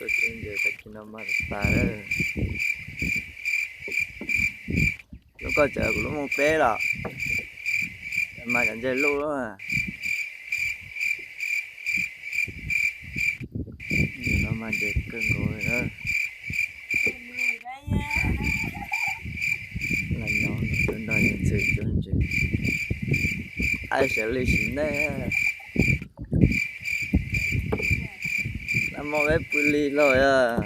Ntses tag kis no mas tas tas lawm. Lub koj tseem kuv lub mus peb los, mas cov ntses luj. Ntses no mas ntses kawg nkaus li na. Los nyob no tuaj nrog yawg ntxhw cuab ntses, aib sawv li sim neej. Laj moj peb pw li los yog.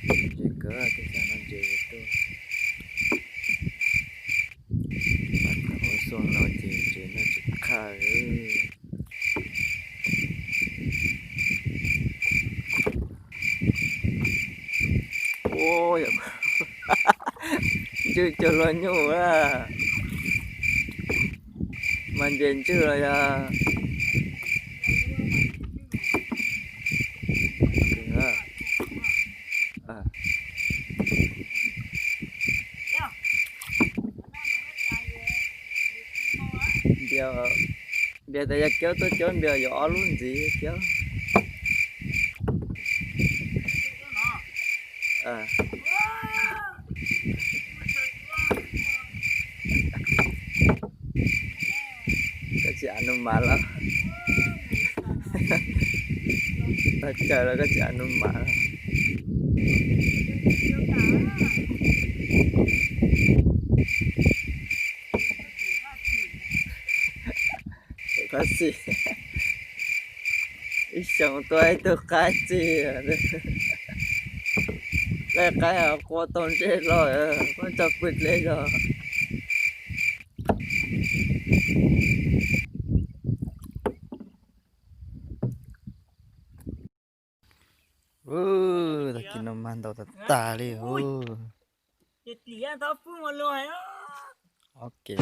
Ntses kawg, tej xav noj ntses tuaj. Ua xyoo no ces ntses noj tsis qhaj li. Ua, ntswj cuag luag nyuj na. Mas ntses ntswj los yog. Npias, npias tas yog Kiaub tuaj cuab npias yuav ob lub ntxiv Kiaub. Koj tsis as nus mas los? Tag chaw los koj tsis as nus mas los? Qab xis, ib xyoo tuaj ib tug qaib txij, laij qaib qua tau ntsej los, muab tso pw dleb zog. Tag kis no mas ntau tas tas li. Ob ke.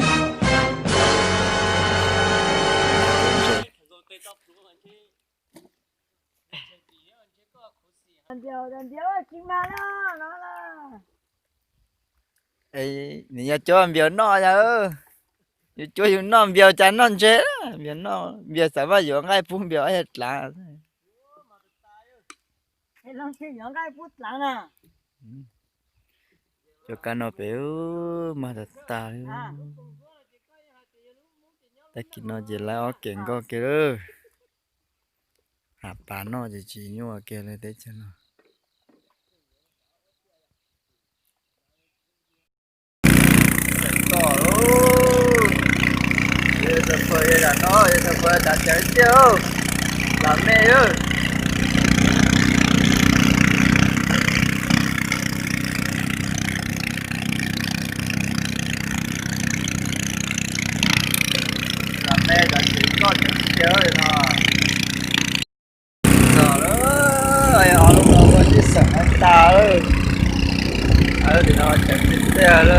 Nws yog cuab npias noj yog, yus cuab yus noj, npias cas noj ntses, npias noj, npias xav vaj yuav nqaij pub npias ob yag dlav. Cov kab no pem mas tas tas li. Tag kis no ces lawv ob ke nkoj kiag lawm. Hav pas noj ces tsis nyuaj kiag li teb chaws no. Tom no, yog tas pawg tas cawv tiag, lam me. Lam me cov tsev koj cov tiag no. Txog lawm, ob lub no ua sib xeem tas lawm. Tim no cawv tiag tiag li.